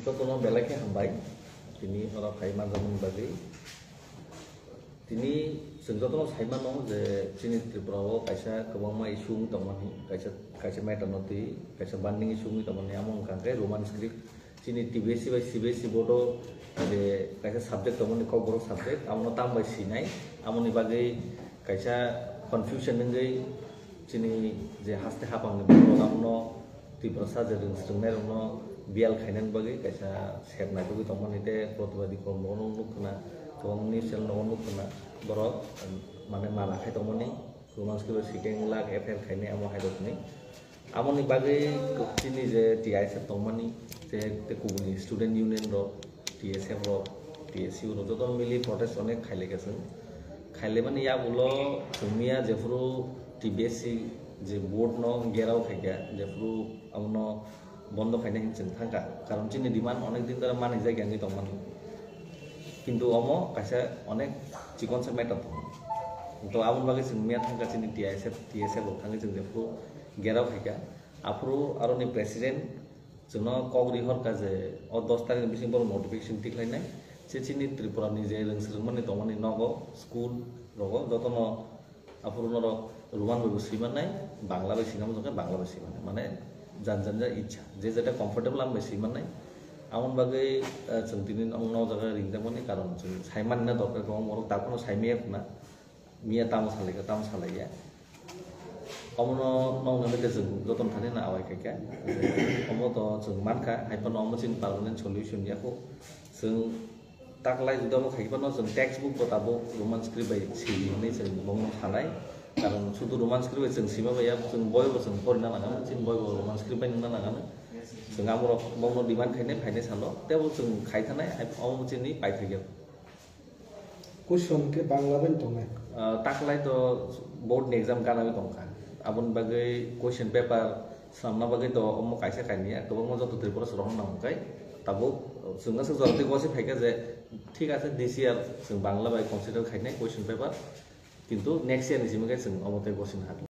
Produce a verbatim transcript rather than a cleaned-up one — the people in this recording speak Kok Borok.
Jotono belai khe hambai, tini oro phai manjakmani bagwi. Tini chwng jotono sai mano je chini Tripura o kaisa kwbangma issue wngwi tongmani, kaisa, kaisa matter no twi, kaisa burning issue wngwi tongmani, amo wngkha khe Roman script. Chini T B S C bai C B S C board o je kaisa subject tongmani, Kokborok subject, abono tambai sinai, amoni bagwi kaisa confusion wngwi chini je haste hapangni borok abono Tiprasa je rwng swrwngnairokno biyal khainani bagwi kaisa sep naitugwi tongmani tei protibadi kormo nuk khna, kwbang news channel o nuk khna borok, um, mane mala khai tongmani, kwbang swkang sikeng lak F I R khainai amo hai rokni. Amoni bagwi chini je T I S F tongmani, tei, tei kubuni student union rok, T S F rok, T S U rok joto mili protest onek khailai kha chwng. Khailaimani yagulo chwng miya jephuru T B S C je board no gerao khaikha, jephuru abono bondo khaina hinwi chwng thangkha. Karon chini demand onek din dora manijak wngwi tongmani. Kintu omo kaisa onek chikonsa matter tongo. To aboni bagwi chwng miya thangkha chini T I S F, T S F rok thangwi chwng jephuru gerao khaikha. Aphuru aroni president chwngno kok rihorkha je o dos tarikni bisingo borok notification tikhlainai. Se chini Tripurani je rwng swrwngmani tongmani nogo, school rogo jotono aphuru norok Roman bai bo swimannai, Bangla bai swinamo jokhe Bangla bai swimannai. Mane jan jan ja ichha, je jeta comfortable am bai swimannai. Amoni bagwi, eh, chwng tini nok jaga ringjakmani karon chwng saimani na dorkar kwbangma borok daphano saimaya khna. Miya tamo salaikha, tamo salaiya. Omono nokna bagwi chwng jotono thani no awai khaikha. Omo to chwng mankha, hai phano omo chini permanent solution ya kho. Chwng taklai juda omo khai phano chwng textbook bo tabuk Roman script bai simi hinwi chwng bongno sanai. Karon sudu Roman script bai chwng sima bai ya, chwng boi bo chwng porina nangano, chini boi bo Roman script bai nungna nangano. Chwng amorok bongno demand khainai, phainai salo, tebo chwng khai thanai, hai omo chini paithakya. Question khe Bangla bai tongnai. Ah, taklai to board ni exam ganagwi tongkha. Aboni bagwi question paper swnamna bagwi to omo kaisa kainwi ya, kwbangma joto Tripura se rohorna hwnkhai. Tabuk chwng aswk jora twi gosi phaikha je, thik ase, this year chwng Bangla bai consider khainai question paper, kintu next year ni simi khe chwng omo tei gosina hadi.